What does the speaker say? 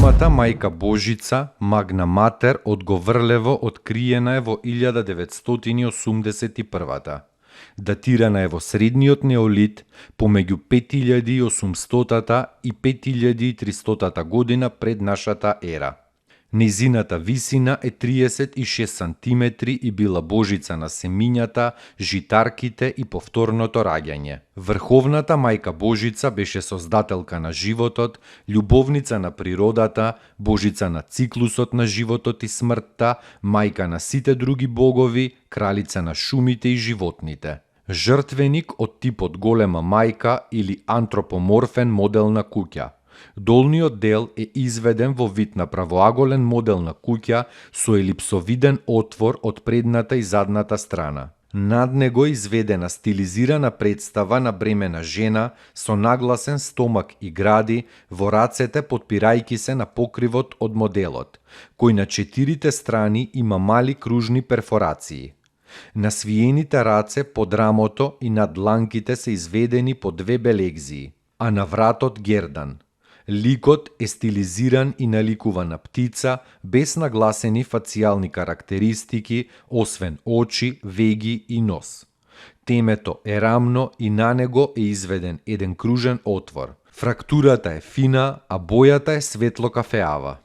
Големата мајка Божица, Магна Матер од Говрлево, откриена е во 1981. Датирана е во средниот неолит, помеѓу 5800 и 5300 година пред нашата ера. Нејзината висина е 36 сантиметри и била божица на семињата, житарките и повторното раѓање. Врховната мајка Божица беше создателка на животот, љубовница на природата, божица на циклусот на животот и смртта, мајка на сите други богови, кралица на шумите и животните. Жртвеник од типот голема мајка или антропоморфен модел на куќа. Долниот дел е изведен во вид на правоаголен модел на куќа со елипсовиден отвор од предната и задната страна. Над него е изведена стилизирана представа на бремена жена со нагласен стомак и гради, во рацете потпирајќи се на покривот од моделот, кој на 4 страни има мали кружни перфорации. На свиените раце под рамото и над дланките се изведени по 2 белегзии, а на вратот гердан. Ликот е стилизиран и наликува на птица, без нагласени фацијални карактеристики, освен очи, веги и нос. Темето е рамно и на него е изведен еден кружен отвор. Фрактурата е фина, а бојата е светло кафеава.